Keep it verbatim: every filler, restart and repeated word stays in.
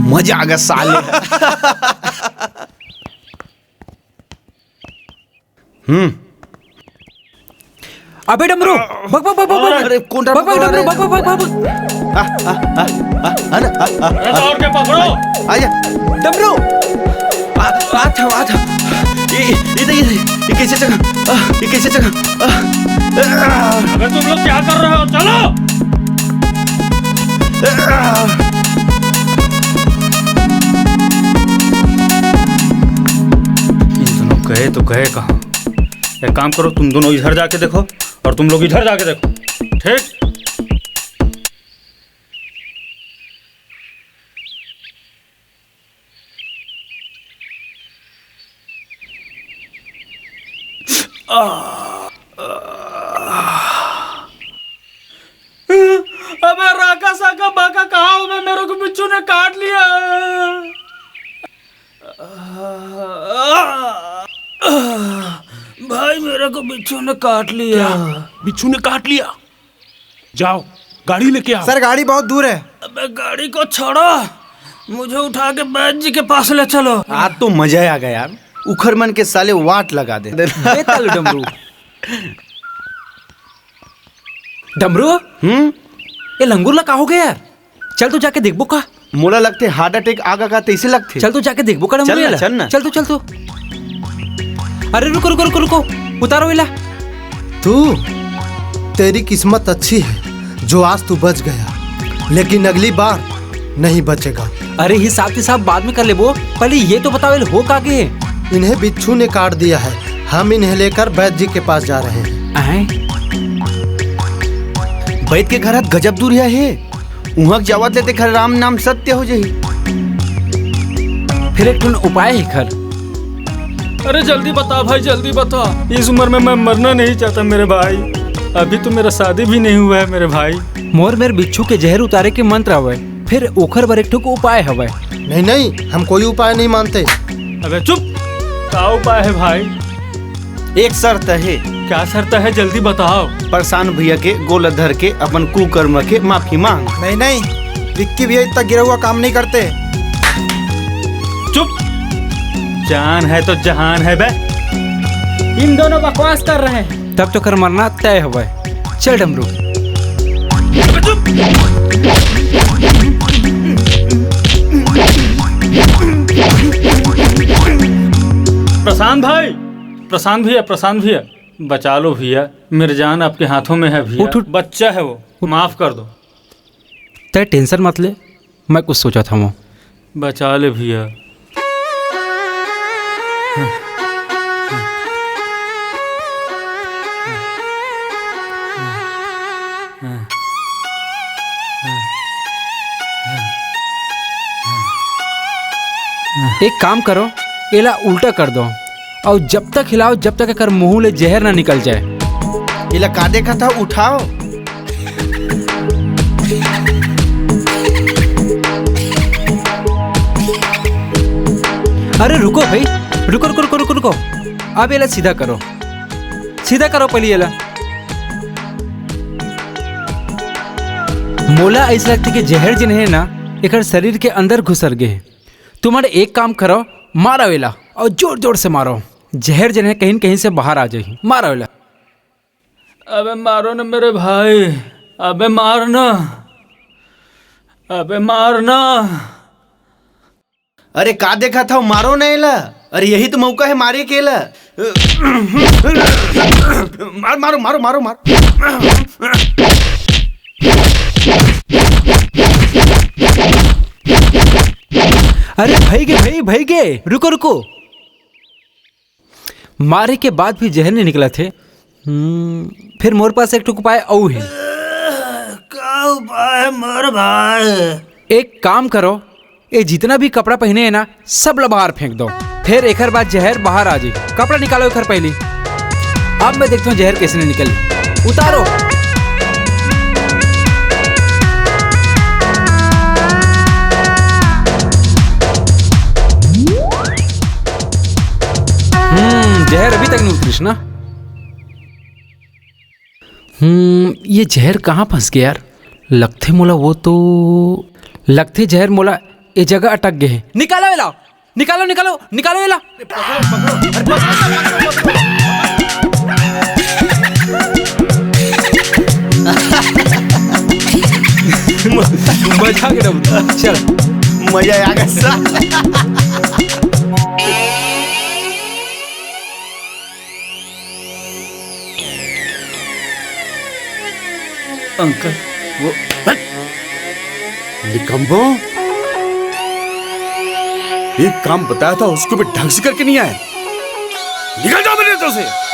मजा आ गया साले। हम्म। अबे डमरू, भग, भग, भग, भग, भग। अरे, कौन भग, भग, डमरू, भग, भग, भग, भग। आ, आ, आ, आ, आ, ना, आ, आ, अरे, आ, दौड़ के पकड़ो। आ जा। डमरू। आ, आ था, आ था। ये, ये, ये, ये, ये कैसे चढ़ा? आ, ये कैसे चढ़ा? आ, आ। अबे, तुम लोग क्या कर रहे हो? चलो। इन दोनों गए तो गए कहाँ? एक काम करो, तुम दोनों इधर जाके देखो और तुम लोग इधर जाके देखो, ठीक? अबे राका साका बाका, कहाँ हो? मैं, मेरे को बिच्छू ने काट लिया। भाई, मेरे को बिच्छू ने काट लिया। क्या? बिच्छू ने काट लिया? जाओ, गाड़ी लेके आओ। सर, गाड़ी बहुत दूर है। अबे, गाड़ी को छोड़ो, मुझे उठा के बैद जी के पास ले चलो। आज तो मजा ही आ गया यार, उखर मन के साले वाट लगा दे। बेताल डमरू। डमरू? हम्म? ये लंगूर ला का हो गया यार? चल तो जाके देखबो का। मोला लगथे heart attack आगा का, तैसे लगथे। चल तो जाके देखबो का डमरू चल ना, ला। चल ना। चल तो, चल तो। अरे रुको, रुको, रुको, रुको, उतारो इला। तू, तेरी किस्मत अच्छी है जो आज तू बच गया, लेकिन अगली बार नहीं बचेगा। अरे हिसाब किताब बाद में कर लेबो, पहले ये तो बताओ, ये हो का गे? इन्हें बिच्छू ने काट दिया है, हम इन्हें लेकर वैद्य जी के पास जा रहे हैं। आए? वैद्य के घर हाथ गजब दूर है, उहाँ जावत ले तेखर राम नाम सत्य हो जाही। फिर एक ठन उपाय है खर। अरे जल्दी बता भाई, जल्दी बता। इस उम्र में मैं मरना नहीं चाहता मेरे भाई। अभी तो मेरा शादी भी नहीं हुआ है मेरे भाई। मोर मेर बिच्छू के जहर उतारे के मंत्र हवय, फिर ओखर बर एक ठो उपाय हवय। नहीं, नहीं, हम कोई उपाय नहीं मानते। अबे चुप, का उपाय है भाई? एक शर्त है। क्या शर्त है, जल्दी बताओ। प्रशांत भैया के गोला धर के अपन कुकर्म के माफी मांग। नहीं, नहीं, विक्की भैया इतना गिरा हुआ काम नहीं करते। चुप, जान है तो जहान है बे। इन दोनों बकवास कर रहे हैं। तब तो कर मरना तय हवय। चल डमरू। प्रशांत भाई, प्रशांत भैया, प्रशांत भैया, बचा लो भैया, मेरी जान आपके हाथों में है भैया। उठ, उठ। बच्चा है वो, माफ कर दो। तय tension मत ले, मैं कुछ सोचत हवं। बचा ले भैया। एक काम करो, एला उल्टा कर दो और जब तक हिलाओ, जब तक एकर मुंह ले जहर ना निकल जाए। एला का देखत हव, उठाओ। अरे रुको भाई, रुको, रुको, रुको, रुको, रुको। अब एला सीधा करो, सीधा करो पहले एला। मोला ऐसा लगता कि जहर जिन है ना, एकर शरीर के अंदर घुसर गए। तुमन एक काम करो, मारो एला और जोर जोर से मारो। जहर जिन है कहीं न कहीं से बाहर आ जाही, मारो एला। अबे मारो ना मेरे भाई, अबे मार ना, अबे मार ना। अरे का देखत हव, मारो ना एला। अरे यही तो मौका है मारे के एला। मार, मारो, मारो, मारो, मारो। अरे भई गे, भई, भई गे, रुको, रुको। मारे के बाद भी जहर नहीं निकलत हे। हम्म, फिर मोर पास एक ठो उपाय अउ हे। का उपाय मोर भाई? एक काम करो, ये जितना भी कपड़ा पहिने हे ना, सब ला बाहर फेंक दो। फिर एकर बाद जहर बाहर आ जाही। कपड़ा निकालो एकर पहली। अब मैं देखता हूँ जहर कैसे नहीं निकली। उतारो। हम्म, जहर अभी तक नहीं उतरिस ना। हम्म, ये जहर कहाँ फंस गया यार? लगथे मोला वो तो, लगथे जहर मोला ए जगह अटक गे हे। निकालो एला, निकालो, निकालो, निकालो एला। मजा आ गया। चल। मजा आ गया। अंकल, वो निकम्बो, एक काम बताया था, उसको भी ढंग से करके नहीं आया। निकल जाओ मेरे नजर से।